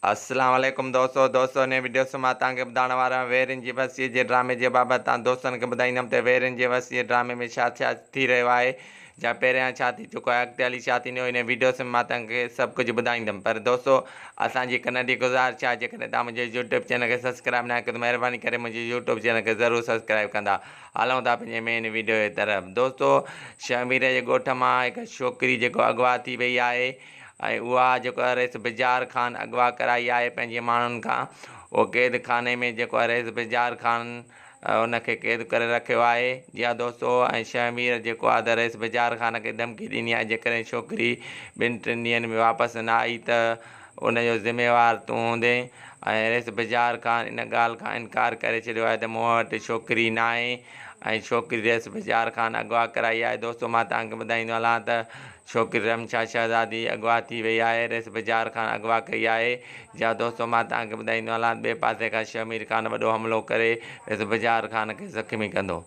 اسلام عليڪم دوستو دوستو هن وڊيو سان مان توهان کي ٻڌائڻ وارو آهيان ويرين جي وسيع جي ڊرامي جي بابت توهان دوستن کي ٻڌائيندم ته ويرين جي وسيع ڊرامي ۾ ڇا ڇا ٿي رهيو آهي جا پهريان ڇا ٿي چڪو آهي اڳتي هلي ڇا ٿيندو هن وڊيو سان مان توهان کي سڀ ڪجهه ٻڌائيندم پر دوستو اسان جي هڪ ننڍي گذارش آهي جيڪڏهن توهان منهنجي يوٽيوب چينل کي سبسڪرائب ناهي ڪيو ته مهرباني ڪري منهنجي يوٽيوب چينل کي ضرور سبسڪرائب ڪندا هلون ٿا پنهنجي مين وڊيو جي طرف دوستو شهمير جي ڳوٺ مان هڪ ڇوڪري جيڪو اغوا ٿي وئي آهي ۽ اها جيڪو آهي رئيس بجار خان اغوا ڪرائي آهي پنهنجي ماڻهن کان اهو قيد خاني ۾ جيڪو آهي رئيس بجار خان ان کي قيد ڪري رکيو آهي جي ها دوستو ۽ شهمير جيڪو آهي ته رئيس بجار خان کي ڌمڪي ڏني آهي جيڪڏهن ڇوڪري ٻن ٽن ڏينهن ۾ واپس نه آئي ته ان جو ذميوار تون هوندين ۽ رئيس بجار خان ان ڳالهه کان انڪار ڪري ڇڏيو آهي ته مون وٽ ڇوڪري ناهي ۽ ڇوڪري رئيس بجار خان اغوا ڪرائي آهي دوستو مان توهان کي ٻڌائيندو هلان ته ڇوڪري رمشا شهزادي اغوا ٿي وئي آهي، ريس بجار خان اغوا ڪئي آهي، جا دوستو مان توهان کي ٻڌائيندو هلان ته ٻئي پاسي کان شهمير خان وڏو حملو ڪري ريس بجار خان کي زخمي ڪندو.